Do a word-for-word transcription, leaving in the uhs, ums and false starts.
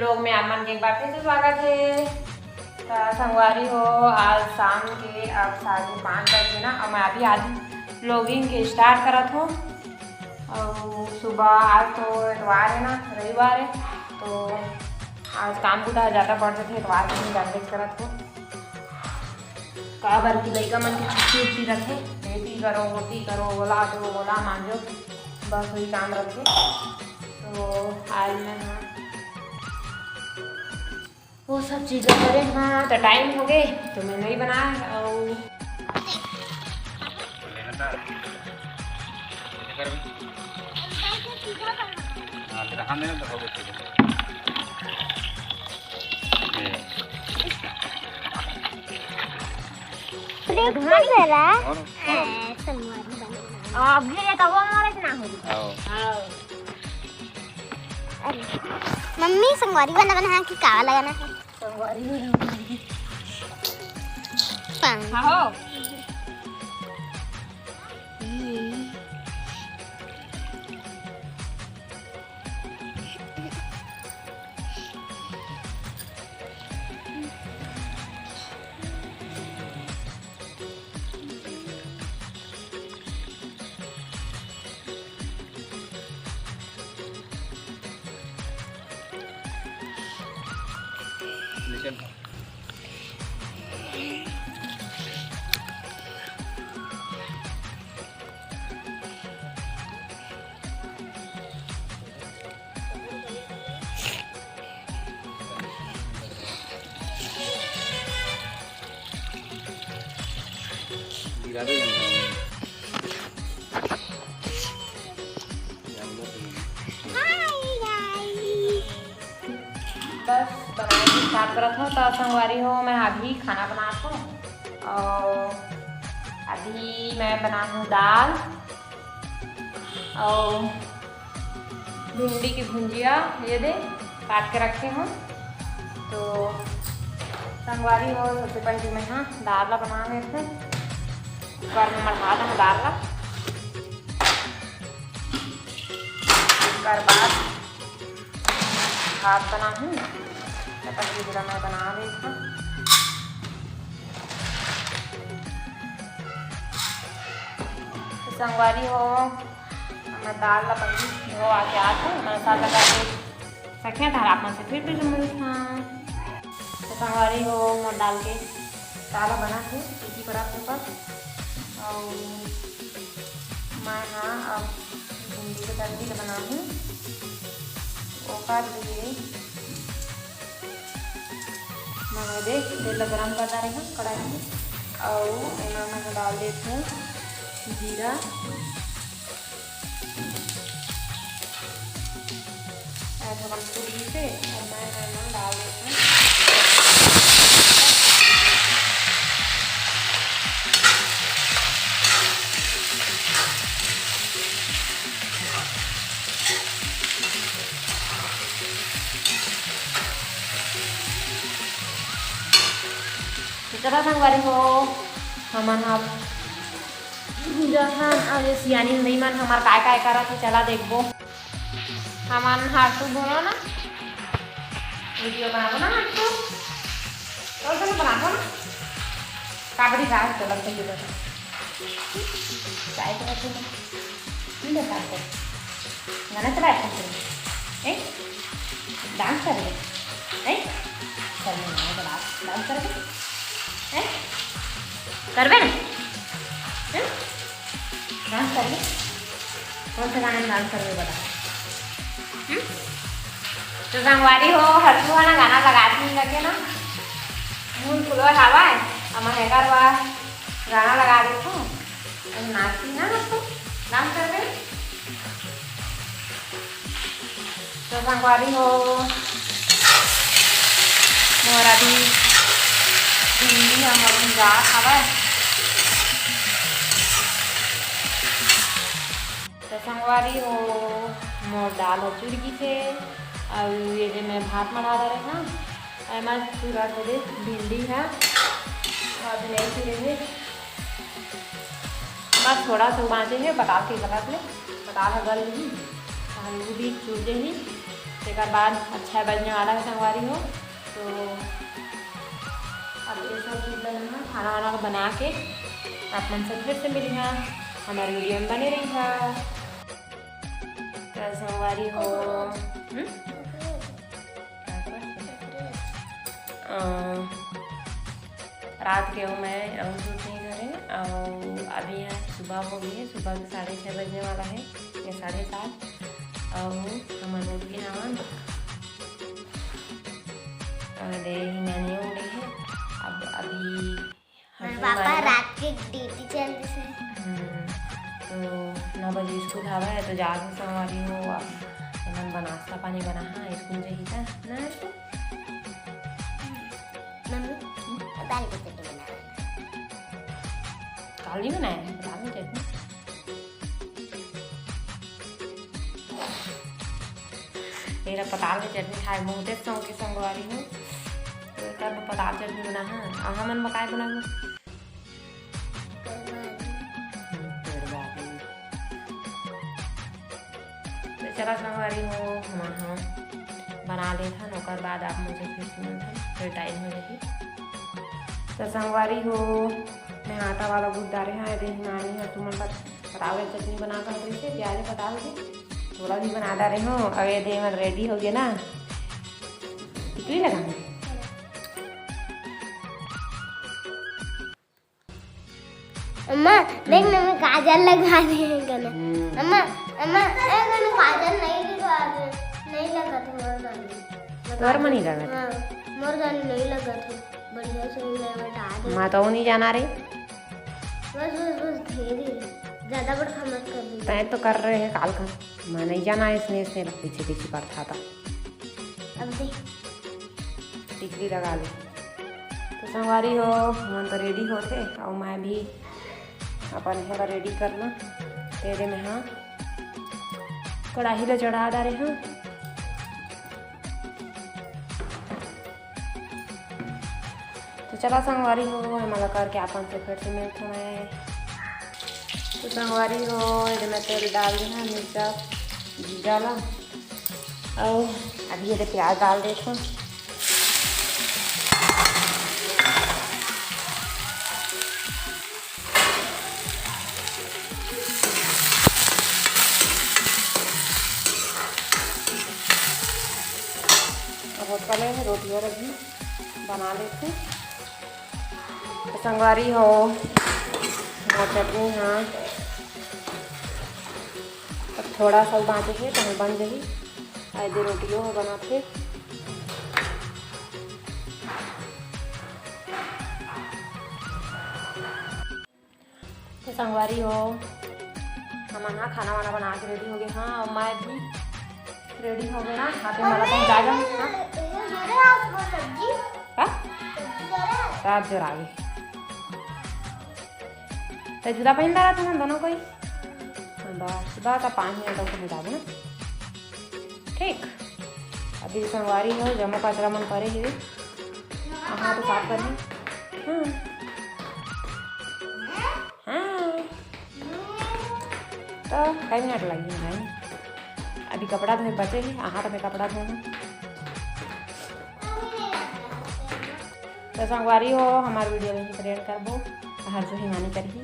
Vlog में आप मन के एक बार फिर से स्वागत हे। त संगवारी हो, आज शाम के अब साढ़े पाँच बज गे ना, अउ मैं अभी आज vlogging के start करत हों। अउ सुबह, आज तो एतवार हे ना, रविवार हे, तो आज काम बुता जादा बढ़ जाथे, एतवार के दिन जानबेच करत हो। काबर कि लइका मन के छुट्टी उट्टी रथे, एती करो, ओती करो, ओला दो, ओला मांजो, बस वही काम रथे। तो आज मैं, हाँ, वो सब चीज करे, हाँ, तो टाइम हो गए, तो मैं नहीं बनाए। और हाँ, तेरा हाथ में ना दबाओ, बच्चे को। ये। देख तो जरा। और, और। ए, संगवारी बना। अब ये तो वो हमारे से ना हो। आओ। आओ। अरे, मम्मी संगवारी वाला बना है कि काला लगाना है? संगवारी वाला बना है। पान। हाँ हो। बस बनाए के start करत हूँ। तो संगवारी हो, मैं अभी खाना बनात हूँ और अभी मैं बनाहूँ दाल और भिंडी की भुंजिया, ये दे काट के रखे हूँ। तो संगवारी हो, सबसे पहले मैं, हाँ, दाल ला बना लेते हैं। कुकर में मढ़ा दें दाल ला। ओकर बाद भात बनाहूँ, त पहली बेरा मैं बना लेथव। तो संगवारी हो, मैं दाल ला पहली धो आके आत हूँ, मसाला लगा के सखिया, धार आप मन से फिर, फिर मिलथन। तो संगवारी हो, मोर दाल के ताला बना के इसी पर आपके पास। और मैं हाँ अब भिंडी के सब्जी के बनाहूँ। ओकर लिए मैं देख तेल ला गरम कर डारे हूँ कढ़ाई में। और एमा मैं डाल देत हूँ जीरा। आज हमन फूल गीसे और मैं एमा डाल देत हूँ। तो चला संगवारी हो, हमन अब जहाँ अब ये सियानी नई मन हमार काय काय करत हे, चला देखबो। हमन हरसू बोलो ना, वीडियो बनाबो ना हरसू, तो चलो बनाबो ना। काबड़ी गाय चलत हे, चलो। काय करत हे? नहीं बता दे। गाना चला अपन। ए? डांस करबे? ए? चल, मैं गाना चला, डांस करबे? ए? करबे ना? हम्म? डांस करबे? कौन से गाने में डांस करबे, बता। हम्म? तो संगवारी हो, हरसू हा ना गाना लगा दी करके ना, मुंह फुलवा हवाए, हम हैकर वा गाना लगा देथों। अरे नाचती ना, अब तो डांस करबे। तो संगवारी हो, मोर अभी भिंडी हम अभी जात हवय। तो संगवारी हो, मोर दाल ह चुड़ गिस हे, अउ ये दे मैं भात मढ़ा डारे हंव। एमा चूरा के दे भिंडी ह, अभी नहीं चुरे हे, बस थोड़ा सा बांचे हे, पताल के गलत ले, पताल ह गल ही, आलू भी चुर जाही। तेकर बाद अब छः बजने वाला है संगवारी हो। तो अब ये सब चीज़ ला ना खाना वाना बना के आप मन से फिर से मिलिहा, हमारे वीडियो में बने रहिहा। तो संगवारी हो, हम्म? अ, रात के हो मैं अउ shoot नहीं करे, अउ अभी यहाँ सुबह हो गई है, सुबह के साढ़े छः बजने वाला है या साढ़े सात, अउ हमन उठ गए हवन। अरे, हिमानी उठ गई है। अब अभी मेरे हंसने पापा वाले रात के ड्यूटी चल दिस हे। हम्म, तो नौ बजे स्कूल हवा है, तो जागो संगवारी हो। अब हमन बना, नाश्ता पानी बना, हाँ, स्कूल जाही त ना। मम्मी, दाल की चटनी बना। काल नहीं बनाया है, दाल की चटनी। मेरा पताल के चटनी खाए बहुते शौक है संगवारी हो। तो एकर बर पताल चटनी बना है। अउ हमन बकाए बना है। तो चला संगवारी हो, हमन ह बना लेथन, ओकर बाद आप मन से फिर से मिलथन, फिर टाइम हो जाही। तो संगवारी हो, मैं आटा वाला गूंथ डारे हंव, एदे हिमानी ह तुमन बर पताल के चटनी बना कर रही है, प्याज पताल के, थोड़ा भी बना डारे हंव। अब एदे मन रेडी हो गए ना, टिकली लगा। अम्मा, देख ना, मैं काजल लगा दे हंव कना। हम्म। अम्मा, अम्मा, ए, कना काजल नहीं लगा दे, नहीं लगा थे मोर गाल में। तोर में नहीं लगा थे? हाँ, मोर गाल में नहीं लगा थे। बढ़िया से मैं मिटा दे। मैं तो नहीं जाना रे। बस, बस, बस, धीरे धीरे, ज्यादा बड़का मत कर दे। तय तो कर रहे हैं काल का, मैं नहीं जाना इसने, इसने पीछे पीछे पड़ता था। अब देख। टिकली लगा ले। तो संगवारी हो, हमन तो रेडी होथे, अउ मैं भी अपन एला रेडी करना। तेरे में हाँ, कढ़ाई ला चढ़ा डारे हंव। तो चला संगवारी हो, एमन ला करके अपन से फिर से मिलथन। तो संगवारी हो, एदे मैं तेल डाल दे हंव, मिर्चा, जीरा ला, अउ अभी एदे प्याज डाल देथन। अब ओतका ले रोटी और अभी बना लेथे। तो संगवारी हो, मोर चटनी हाँ, अब थोड़ा सा बांचे हे, तो बन जाही। एदे रोटियो हो बनाथे। तो संगवारी हो, हमन हा खाना वाना बना के रेडी हो गए। हाँ, अउ मैं भी रेडी हो गए ना, खा के मला पहुँचा जा। हाँ? रात जोर आगे। तो जूता पहन रहा था ना दोनों कोई। हाँ, बस, बस, अब पाँच मिनट को मिटाबो ना। ठीक, अभी संगवारी हो, जमा कचरा मन परे हे, हाँ, तो साफ करना। हाँ। हाँ। तो कई मिनट लगी भाई, अभी कपड़ा धोए बचे ही, अहाँ तो मैं कपड़ा धोना। तो संगवारी हो, हमार वीडियो यहीं पर end करबो। हर जो हिमानी करही।